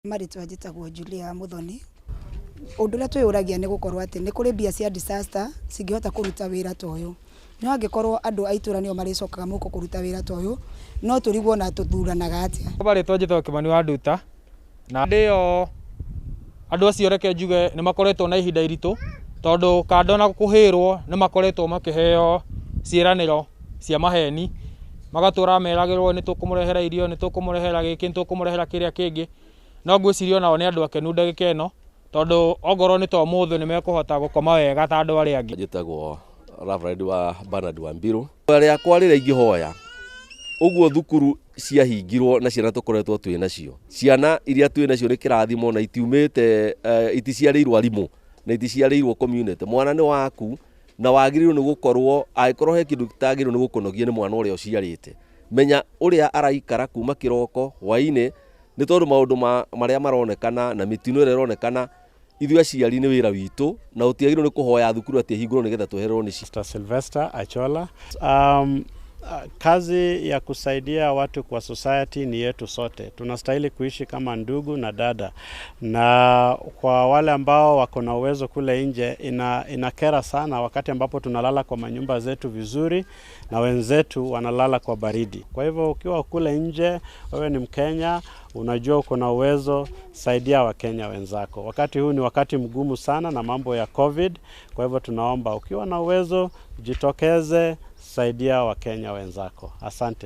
Marĩtwa njĩtagwo Julia Muthoni. Ũndũ ũrĩa twĩyũragia nĩ gũkorwo atĩ nĩ kũrĩ mbia cia disaster cingĩhota kũruta wĩra ta ũyũ. No angĩkorwo andũ a itũra nĩo marĩcokaga mũhuko kũruta wĩra ta ũyũ, no tũrigwo na tũthuranaga atĩa. Marĩtwa njĩtagwo Kimani wa Nduta na ndĩyo andũ acio reke njuge nĩ makoretwo na ihinda iritũ tondũ kando na kũhĩrwo nĩ makoretwo makĩheo ciĩranĩro cia maheni, magatũra meragĩrwo nĩ tũkũmũrehera irio, nĩ tũkũmũrehera gĩkĩ, nĩ tũkũmũrehera kĩrĩa kĩngĩ. No ngwĩciria onao nĩ andũ akenu ndagĩka ĩno tondũ ongorwo nĩ ta ũmũthĩ nĩ mekũhota gũkoma wega ta andũ arĩa angĩ. Njĩtagwo Reverend wa Bernard Wambiru. Rĩakwa rĩrĩa ingĩhoya ũguo thukuru ciahingirwo na ciana tũkoretwo twĩ nacio, ciana iria twĩ nacio nĩ kĩrathimo na itiumĩte, iticiarĩirwo arimũ na iticiarĩirwo community. Mwana nĩ waku na wagĩrĩirwo nĩ gũkorwo, angĩkorwo he kĩndũ gĩtagĩrĩirwo nĩ gũkũnogia nĩ mwana ũrĩa ũciarĩte. Menya ũrĩa araikara kuma kĩroko hwainĩ, nĩ tondũ maũndũ marĩa maronekana na mĩtino ĩrĩa ĩronekana, ithuĩ aciari nĩ wĩra witũ na ũtiagĩrĩirwo nĩ kũhoya thukuru atĩ ĩhingũrwo nĩgetha twehererwo nĩ Mr. Sylvester Achola. Kazi ya kusaidia watu kwa society ni yetu sote. Tunastahili kuishi kama ndugu na dada, na kwa wale ambao wako na uwezo kule nje, inakera sana wakati ambapo tunalala kwa manyumba zetu vizuri na wenzetu wanalala kwa baridi. Kwa hivyo ukiwa kule nje, wewe ni Mkenya, unajua uko na uwezo, saidia Wakenya wenzako. Wakati huu ni wakati mgumu sana na mambo ya COVID. Kwa hivyo tunaomba ukiwa na uwezo, jitokeze, saidia Wakenya wenzako. Asante.